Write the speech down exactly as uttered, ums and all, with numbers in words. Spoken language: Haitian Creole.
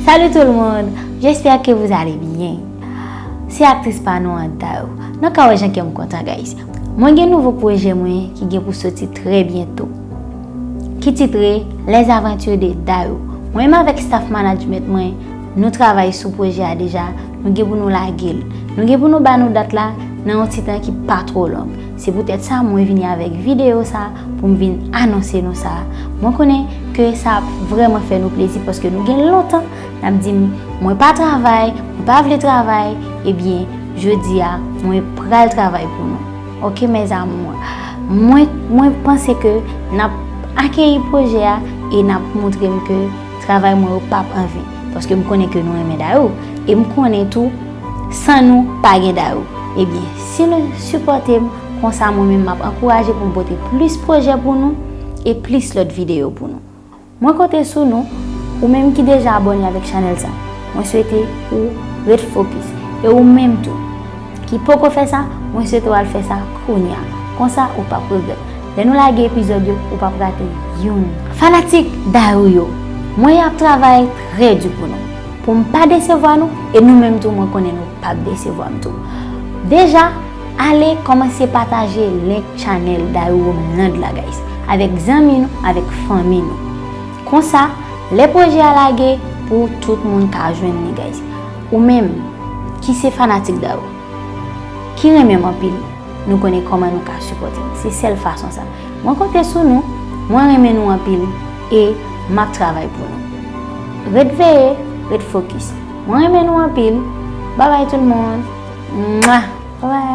Salut tout le monde, j'espère que vous allez bien. Se aktris pa nou an Dayou. Nou ka wè jan kè m kontan, guys. Mwen gen nouvo pwojè mwen ki gen pou soti trè byento, ki titre Les Aventures de Dayou. Mwen menm avèk staff management mwen, nou travay sou pwojè a deja, nou gen pou nou lage l. Nou gen pou nou ba nou dat la nan yon ti tan ki pa twò long. Se poutèt sa mwen vini avèk videyo sa pou m vin anonse nou sa. Mwen konnen ke sa ap vrèman fè nou plezi paske nou gen lontan n ap di m, "Mwen pa travay, mwen pa vle travay." Ebyen, jodi a, mwen pral travay pou nou. Ok, mes amours. Mwen, mwen panse ke n ap akeyi pwojè a e n ap montre m ke travay mwen yo p ap anven. Paske m konnen ke nou renmen Dayou. E m konnen tou, san nou, pa gen Dayou. Ebyen, si nou sipòte m, konsa mwen menm m ap ankouraje pou m pote plis pwojè pou nou e plis lòt videyo pou nou. Mwen konte sou nou, ou menm ki deja abòne avèk chanèl sa. Mwen swete ou ret fokis. E ou menm tou, ki poko fè sa, mwen swete w al fè sa kounye a. Konsa, ou p ap regrèt. Lè nou lage epizòd yo, ou p ap rate youn. Fanatik Dayou yo, mwen ap travay trè di pou nou. Pou m pa desevwa nou, e nou menm tou, mwen konnen nou p ap desevwa m tou. Deja, ale kòmanse pataje link chanèl Dayou Homeland la, guys, avèk zanmi nou, avèk fanmi nou. Konsa, lè pwojè a lage, pou tout moun ka jwenn li, guys. Ou menm, ki se fanatik Dayou, ki renmen m anpil, nou konnen kòman nou ka sipòte m. Se sèl fason sa. Mwen konte sou nou, mwen renmen nou anpil e m ap travay pou nou. Ret veye, ret fokis. Mwen renmen nou anpil. Babay tout moun. Mwa! Babay!